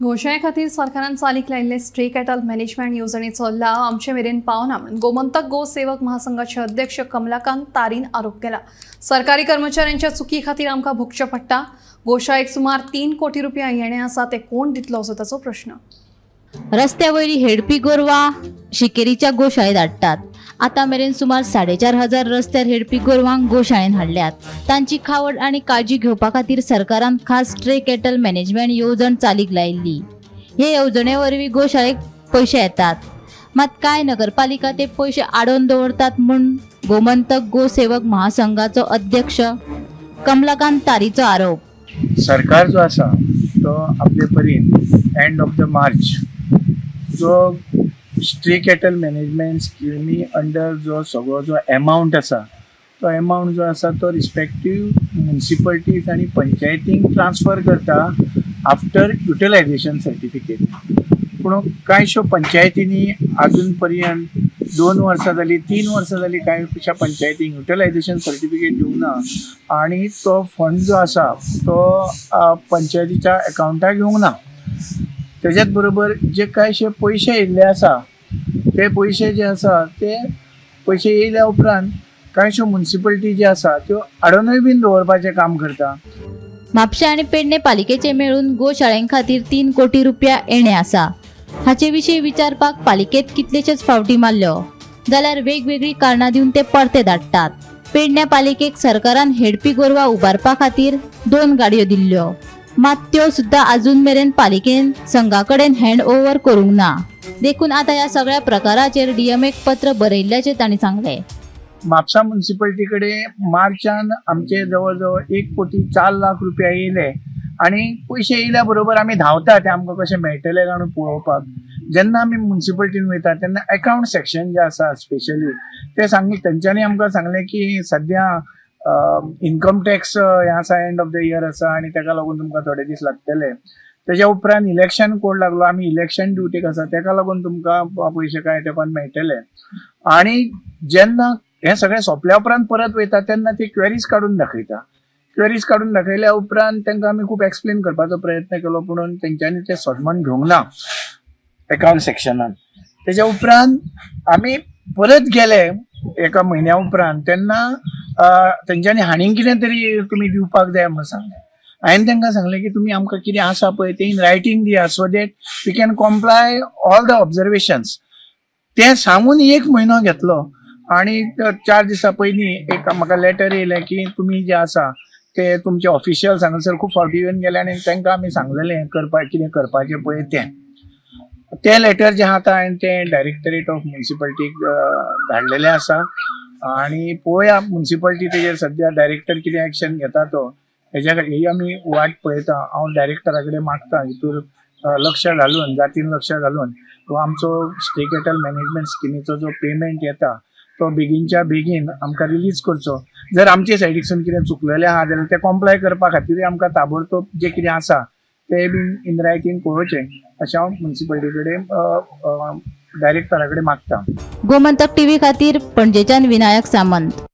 गोशाळे खातीर सरकारान चालीक लायिल्ले स्ट्रे कॅटल मॅनेजमेंट येवजणेचो लाव आमचे मेरेन पावना म्हणून गोमंतक गो सेवक महासंघाचे अध्यक्ष कमलाकांत तारीन आरोप केला। सरकारी कर्मचाऱ्यांच्या चुकी खातीर आमकां भोगचें पडटा। गोशाळेक सुमार 3 कोटी रुपया येणे आसा, ते कोण दितलो असो ताचो प्रश्न। रस्त्या वयली हेडपी गोरवां शिकेरीच्या गोशाळेंत हाडटात। आतां मेरेन सुमार 4,500 रस्त्यार हेडपी गोरवांक गोशाळेंत हाडल्यात। तांची खावड आनी काळजी घेवपा खातीर सरकारान खास स्ट्रे कॅटल मॅनेजमेंट येवजण चालीक लायिल्ली। हे येवजणे वरवीं गोशाळेक पयशे येतात, मात कांय नगरपालिका ते पयशे आडोवन दवरतात म्हूण गोमंतक गोसेवक महासंघाचो अध्यक्ष कमलाकांत तारीचो आरोप। सरकार जो आसा तो आपले परीन एंड ऑफ the मार्च जो स्ट्रे कॅटल मॅनेजमेंट स्किमी अंडर जो सगळो जो एमावंट आसा तो एमावंट जो आसा तो रिस्पेक्टीव म्युनिसिपलिटीज आनी पंचायतींक ट्रान्सफर करता आफ्टर युटिलायझेशन सर्टिफिकेट। पूण कांयश्यो पंचायतींनी आजून पर्यंत 2 वर्सां जालीं, 3 वर्सां जालीं कांयश्या पंचायतींक युटिलायझेशन सर्टिफिकेट दिवंक ना आनी तो फंड जो आसा तो पंचायतीच्या अकावंटाक येवंक ना। तेज्याच बरोबर जे कांयशे पयशे येयल्ले आसा ते पयशे जे आसा ते पयशे येयल्या उपरांत कांयश्यो म्युनिसिपलिटी जे आसा त्यो आडोनूय बीन दवरपाचें काम करता। म्हापशें आनी पेडणे पालिकेचे मेळून गोशाळें खातीर 3 कोटी रुपया येणे आसा। हाचे विशीं विचारपाक पालिकेत कितलेशेच फावटी मारल्यो जाल्यार वेगवेगळी कारणां दिवन ते परते धाडटात। पेडण्या पालिकेक सरकारान हेडपी गोरवां उबारपा खातीर 2 गाडयो दिल्ल्यो, मात त्यो सुद्दां आजून मेरेन पालिकेन संघा कडेन हँड ओव्हर करूंक ना। देखून आतां ह्या सगळ्या प्रकाराचेर डीएमएक पत्र बरयिल्ल्याचें तांणी सांगलें। म्हापसा म्युनिसिपलिटी कडेन मार्चान आमचे जवळ जवळ 1,04,00,000 रुपया येयले आनी पयशे येयल्या बरोबर आमी धांवता ते आमकां कशें मेळटले काय म्हणून पळोवपाक। जेन्ना आमी म्युनिसिपलिटीन वयता तेन्ना अकावंट सेक्शन जें आसा स्पेशली ते सांगले, तेंच्यांनी आमकां सांगलें की सद्या इन्कम टॅक्स हें आसा, एंड ऑफ the year आसा आनी तेका लागून तुमकां थोडे दीस लागतले। तेज्या उपरांत इलेक्शन कोड लागलो, आमी इलेक्शन ड्युटीक आसा तेका लागून तुमकां पयशे कांय तेंपान मेळटले। आनी जेन्ना हें सगळें सोंपल्या उपरांत परत वयता तेन्ना ती क्वेरीज काडून दाखयता। क्वेरीज काडून दाखयल्या उपरांत तांकां आमी खूब एक्सप्लेन करपाचो प्रयत्न केलो, पूण तेंच्यांनी तें सोजमण घेवंक ना अकावंट सेक्शनान। तेज्या उपरांत आमी परत गेले एका म्हयन्या उपरांत तेन्ना तेंच्यांनी हाणीं कितें तरी तुमी दिवपाक जाय म्हणून सांगलें। हांवें तांकां सांगलें की तुमी आमकां कितें आसा पळय तें इन रायटींग दिया so that we can comply all the observations. तें सांगून 1 म्हयनो घेतलो आनी 4 दिसां पयलीं एक म्हाका लेटर येयलें की तुमी जें आसा ते तुमचे ऑफिशियल्स हांगासर खूब फावटी येवन गेले आनी तांकां आमी सांगलेलें करपाक कितें करपाचें पळय तें। तें लेटर जें आहा हांवें तें डायरेक्टरेट ऑफ म्युनिसिपलिटीक धाडलेलें आसा आनी पळोवया म्युनिसिपलिटी तेजेर सद्या डायरेक्टर कितें एक्शन घेता तो हेज्या ही आमी वाट पळयता। हांव डायरेक्टरा कडेन मागता हितूर लक्ष घालून, जातीन लक्ष घालून तो आमचो स्ट्रे कॅटल मॅनेजमेंट स्किमीचो जो पेमेंट येता तो बेगीनच्या बेगीन आमकां रिलीज करचो। जर आमचे सायडीकसून कितें चुकलेलें आहा जाल्यार तें कॉम्प्लाय करपा खातीर आमकां ताबडतोब जें कितें आसा तें बीन इन रायटींग पळोवचें अशें हांव म्युनिसिपलिटी कडेन डायरेक्टरा कडेन मागता। गोमंतक टीव्ही खातीर पणजेच्यान विनायक सामंत।